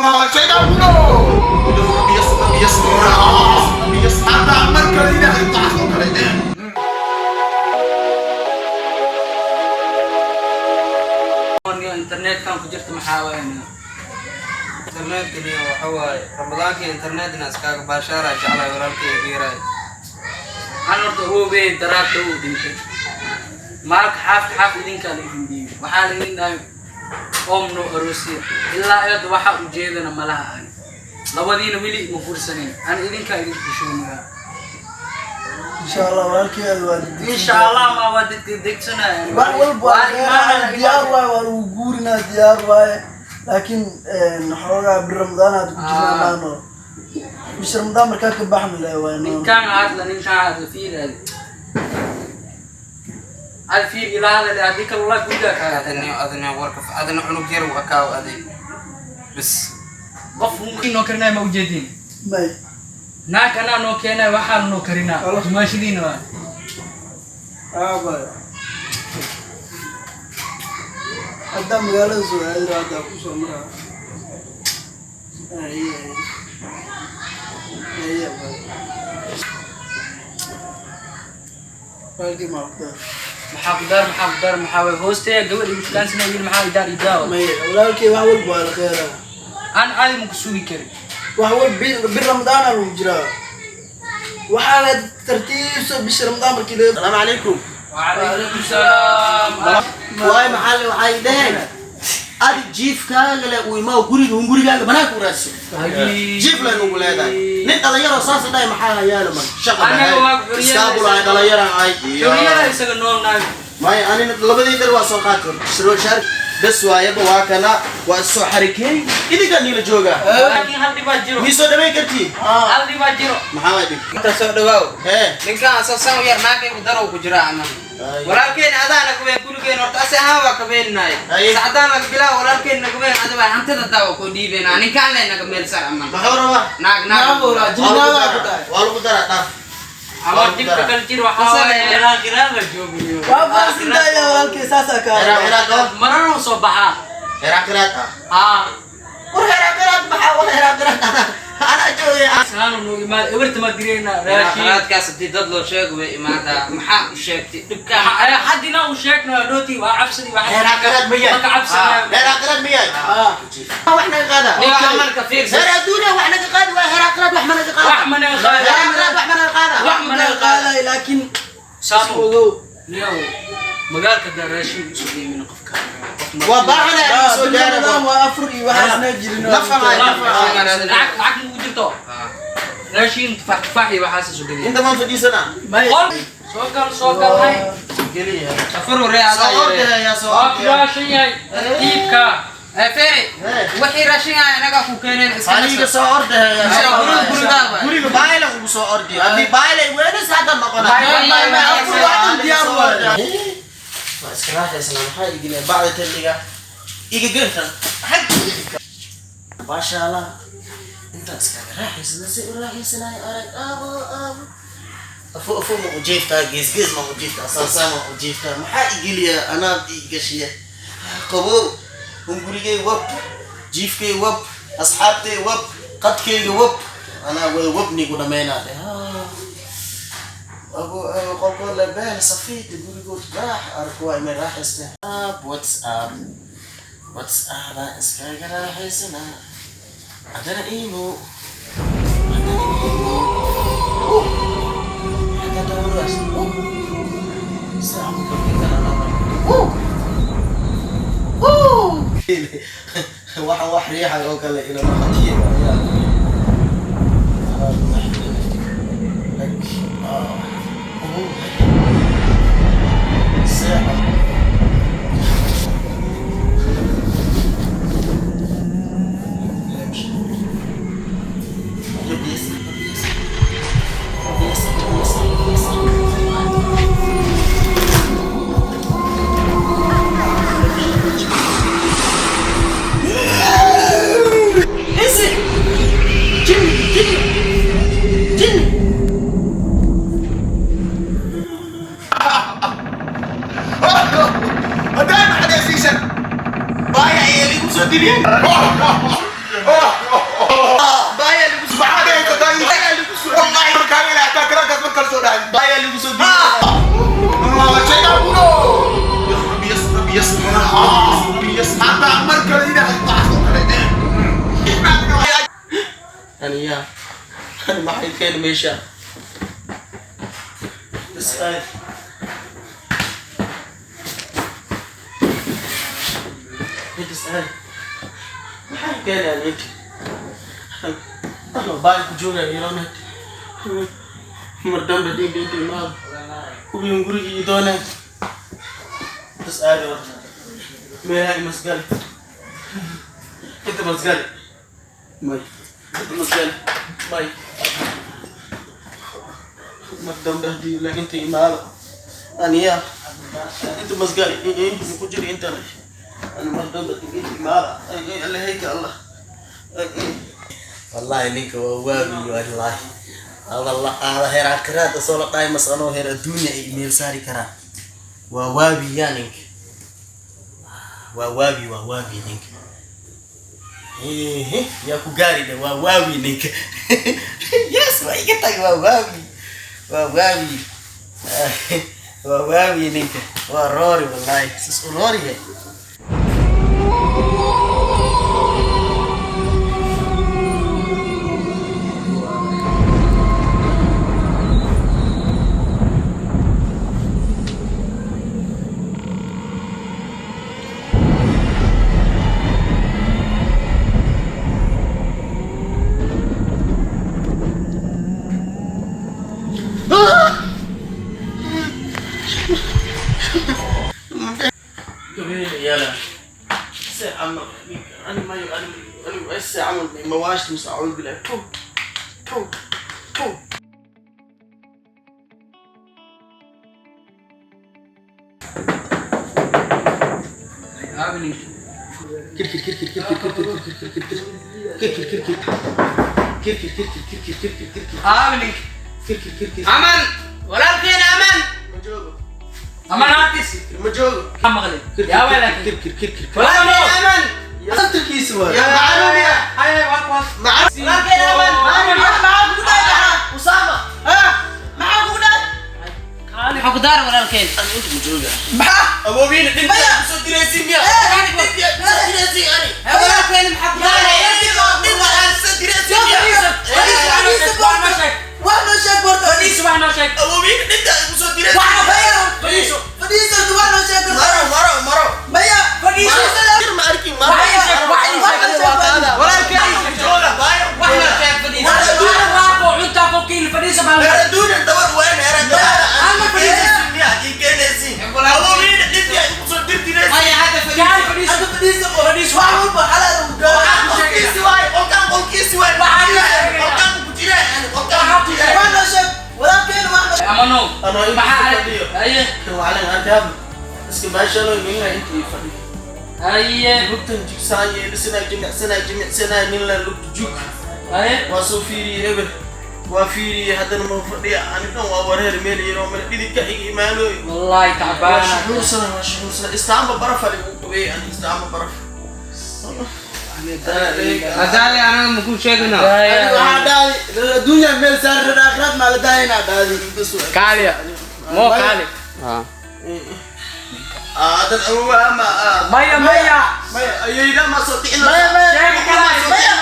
Shaydaan haddaa mar kale ilaahay taas oo kale. Internetkan ku jirta maxaa waaye? Internetkani waxa waaye Ramadaankii internetna iskaaga baashaara jeclay, walaalkay geeraay. Waxaan horta oobey daraadda uu dhintay maalka xaaf xaaf idinkaa la idin dhiibay. Waxaa la idin dhahay oom noo aroosiya. Ilaa ayada waxaa ujeedana malaha ani labadiina weli ma guursanin, ani idinkaa idin xishoonayaa. Insha Allah walaalkeeda waa degdegsan. Insha Allah ma waa degdegsanaya. Wax walba waa diyaar waaye, waa lagu guurinaa, diyaar waaye, laakiin xoogaa bir Ramadaan aad ku jirnaa maano, bisha Ramadaan markaa ka baxna le waay no. Ninkaan hadla, ninkaan hadla, fiir adi ad fiir ilaa hadal haddii kale walaa gurigaa kaaga. Adina adina warka adina cunug yar waa kaaw aday bis. Qof noo karinaya ma ujeedin? May. Naag anaa noo keenay, waxaan noo karinaa dumaashadiina waa. Aabay, haddaa magaalada soo aadira, haddaa kusoo maraa. Aye, aye, aye, abay. Walaalkii maa ku daar? Maxaa ku daar? Maxaa ku daar? Maxaa waay hoosteeya gabadh igu shukaansanaya wiil maxaa idaar idaawa? May, walaalkii, wax walba waa la kheyraa. Aan caadi ma ku sugi karin. Wax walba bir Ramadaana lagu jiraa, waxaana tartiibso bisha Ramadaan markii laga Asalaamu calaykum. Wacalaykum salaam. Waay maxaa waxay dhaheen adi jiifkaaga le uu imaa guriga un gurigaaga banaanka u raadso, jiif laynugu leedahay. Nin dhalinyaro saas dhahay maxaa hayaalo man shaqa? Anaga waa xorriyad. Iskaabulahay dhalinyaran ay. Xorriyada isaga nool naag. Maya, anina labadii dhar waa soo qaatay, shaar bes waayaba, waa kana, waa soo xarikeey, idinkaa niila joogaa. Laakiin hal dhibaa jiro. Mii soo dhaweyn kartiin? Hal dhibaa jiro. Maxaa waay dhib? Inta soo dhawaaw. Hee. Ninkaan asasan u yar naagay ku darow ku jiraa aman. Walaalkeen adaa naga weyn gurigeen horta ase ahaan waa ka beeninaay. Sacdaan laga bilaabo walaalkeen naga weyn ada waa hantida daa waa koo dhiibeenaa, ninkaan le naga meel sar aman. Maxuu rabaa? Naag naag. Waa lagu daraa, dhaaf. Ama dhibka kale jiro waxaa waaye ciraaq la joogayo. Waa faasintaaya walaalkii, saasaa kaa. Ciraaq ciraaq oo Marana soo baxaa. Ciraaq ciraaq ah. Haa. War ciraaq ciraaq maxaa? War ciraaq ciraaq anaa joogay. Saanu noo imaad eberta ma direena raashin. Qaraadkaas haddii dad loo sheego way imaadaa, maxaa u sheegtay dhibkaan? Haddina uu sheegno dhooti waa cabsadi. Ciraaq ciraaq ma yahay? Maka cabsanaa. Ciraaq ciraaq ma yahay? Wax naga qaada. Ninka amarka fiirsa. Heer adduunya wax naga qaadi waa ciraaq ciraaq, wax ma naga qaada. Wax ma naga qaada. Ciraaq ciraaq wax ma naga qaada. Wax ma naga qaada. Qaaday laakiin Saamu. Ogow. Niyow magaalka daa raashin usoo qiimina qofka. Waa baahana soo bir gaara. Ramadaan waa afur iyo waxaasna jirin. Nafaqa nafaqa. Lacag lacag ma ugu jirto raashin, tufaax tufaax iyo waxaas soo geliya. Inta maan fadhiisanaa. May. Qol soo gal, soo gal hay. Afur waree adaa soo yaree. ordaya, soo Waa ordaya. raashin yahay tartiibka. Ee feere wixii raashin ah inaga ku keeneen iska. Aniga soo ordaya. Guriga gurigaa waay. Guriga baayla ugu soo ordiyo haddii baayla weenis hadda noqona. Afur waa dhan diyaar waaye. Waa iska raaxaysnaa, maxaa igiliya bacda taldhiga iga gantan xag, maasha Allah, intaan iskaga raaxaysana si u raaxaysanayo. Arag aabo aabo afo afo ma ujiiftaa, gees gees ma ujiiftaa, saasaa ma ujiiftaa, maxaa igiliya anaad ii gashiya qabow hungurigay wab, jiifkay wab, asxaabtay wab, qadkayga wab, anaa wada wabnigu dhammaynaa dhe. Abu qolkood la beel safiita gurigood raax arko waa imay raaxaysna. WhatsApp WhatsApp aan iskaga raaxaysanaa, haddana imo, haddana imo, hadda dhowraas waxa wax riixay oo kale ila noqotay. Aniyaa ani maxay keen meesha bas aad intas aad maxay keenayaan inta ano baal ku joogaa iloonad mar dambe dhinka inta imaado kuwiin gurigii ii doonaan bas aad horta meelaha imasgali inta masgali may inta masgali may mar dambe haddii la inta imaado aniyaa inta masgali ku jiri intan أنا mar dambe inta imaado alle hayka allah. Wallahi ninka waa waabi, wallahi Allah aada heer aakhiraad soo la dhahay mas anoo heer adduunya ay meel saari karaa. Waa waabi yaa ninka, waa waabi, waa waabi ninka. Ehe, yaa ku gaari dhe, waa waabi ninka. Yes, waa iga tag, waa waabi, waa waabi, waa waabi ninka, waa roori wallahi sis u roori he. يلا عمل انا ما انا انا هسه عمل مواش مس اعوذ بالله تو تو تو. Aabe ninka. كركر كركر كركر كركر كركر كركر كركر كركر كركر كركر كركر كركر كركر. Aabe ninka. كركر كركر. Aman, walaalkeena aman. Ma joogo. Aman artis. Ma joogo. Ma maqlin yaa waa laakiin. كركر كركر. Walaalkeena aman. Laftirkiisa waay. يا معلوم يا Hay hay, waa kuwaas. Walaalkeena aman. Maxaa kugu dhacay Usaama? Ha, maxaa kugu dhacay? Maxaa ku daara walaalkeen? انا انت مجوجة. Maxaa? ابوبين انت سو دريسي ميا سو دريسي انا. Hee, walaalkeena maxaa ku daara? Wax noo sheeg. Wax noo sheeg horta. Fadhiiso, wax noo sheeg. ابوبين انت سو دريسي. Fadhiiso, fadhiiso, wax noo sheeg horta. maro maro maro. Maya, Fadhiiso. ما اركي maro. Wax ii sheeg, wax ii sheeg. Walaalkeen jooga baayo. wax noo sheeg, fadhiiso. Waa ku cuntaa ku kiil, fadhiiso baa. Adduunya dabar weyn heer Ama fadhiiso. miya ii keenaysi awowin dhintii ay ku soo dirtiraysi. Maya, hadda Gaal fadhiiso. fadhiiso. Hadda fadhiiso. Fadhiiso. Wax walba xalaal u gaar. Qolkiisi waay, qolkaan qolkiisi waay, qolkaan ku jira qolkaan ku jira. Wax noo sheeg walaalkeena, wax noo Amano. أنا إنت Maxaa fadhiyo. Haye. وعلى هذا iska baashalo ninna intii fadhiyo. Haye. Lugtan jigsaan yeelisanaa, jimicsanaa jimicsanaa nin la lugta jug. Haye. Waa soo fiiriyey eber, waa fiiriyey haddana ma fadhiya. Ani dhan waa wareer, meel yaroo meel dhididka iga imaanooy. Wallahi Waa tacbaana. shuxuursana, waa shuxuursana, istaanba baraf ali ugu qabeeyey ani, istaanba baraf. Hadaale anaga makuu sheegno. Ani waxaa dhahday reer adduunya meel saar, reer aakhiraad maa la dahaynaa dhahday. Kaaliya moo kaali. Adan awowa ama Maya, maya. maya ayayda ma soo dhicin. Maya, maya. Sheeg kala maya,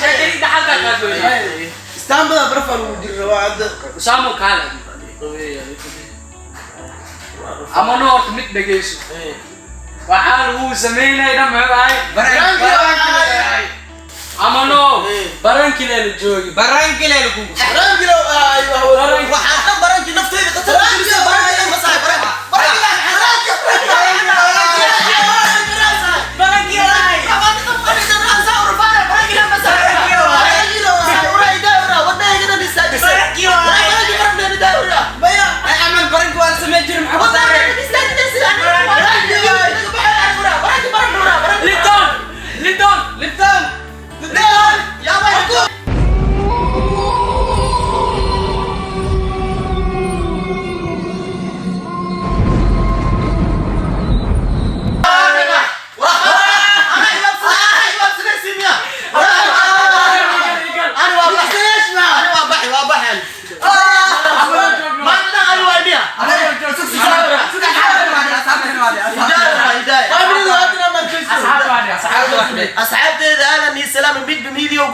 sheekadii dhaxalka kaa gooyay. Istaanbada baraf aa lagu jiri rabaa hadda. Usaamo kaali. Amano, horta mid dhegeyso. Waxaa lagu sameynaya dhan muxuu ahay? Amano, barankile la joogi. Barankile lagugu. Raangilow ay wax walba. Waxaan dhan barankii nafteyda khatar ku jirta, barankii ma sahay baranki baranki. Maya. Ay aman, baranki waa la samey jiri, maxaa ku daaray? Lipton, Lipton, Lipton. Lipton.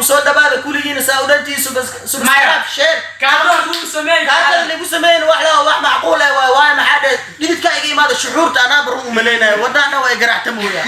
Kusoo dhawaada kulligiina saa u dhantii. Subscribe, share. Kaado lagu sameey. Kaadada lagu sameyn wax la wax macquul ah waay. Waay, maxaa dhe dhididka iga imaada shucuurta anaa barun u malaynaya wadnaana waa i garacta mooyaa.